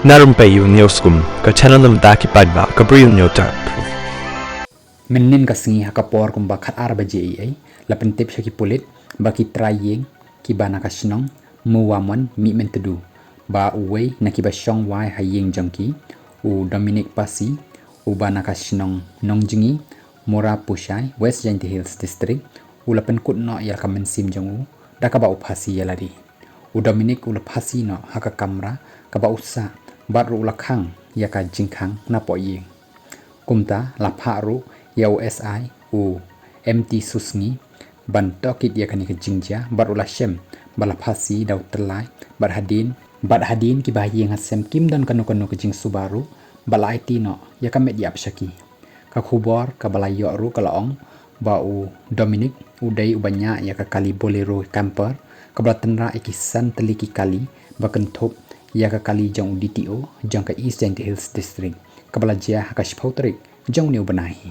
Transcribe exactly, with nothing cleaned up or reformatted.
Na rympei ïa u News Kum, ka channel na bynta ki paidbah ka Bri u Hynñiewtrep. Mynnin ka sngi ha ka por kumba khatar baje eiei, la pyntip sha ki pulit ba ki trai ïing kiba na ka shnong Mowamon Mihmyntdu, ba uwei na kiba shong wai ha ïing jong ki, u Dominic Passy, uba na ka shnong Nongjngi, Mawryngkneng, West Jaintia Hills District, u la pynkut noh ïa ka mynsiem jong u da kaba u phasi ïa lade. U Dominic u la phasi noh ha ka kamra kaba u sah, bad ruh u la khang ïa ka jingkhang napoh ïing. Kumta la phah ruh ïa u S I, u M T Susngi, ban tohkit ïa kane ka jingjia, bad u la shem ba la phasi da u tyllai, bad hadien, bad hadien kiba ha ïing ha sem kim don kano kano ka jingsuba ruh, bad la aiti noh ïa ka met ïap sha ki. Ka khubor kaba la ïoh ruh ka la ong ba u Dominic u dei uba ñiah ïa ka kali Bolero camper kaba la tynrah ïa ki san tylli ki kali, ba kynthup ïa ka kali jong u D T O jong ka East Jaintia Hills District, kaba la jia ha ka shiphew tarik jong une u bnai hi.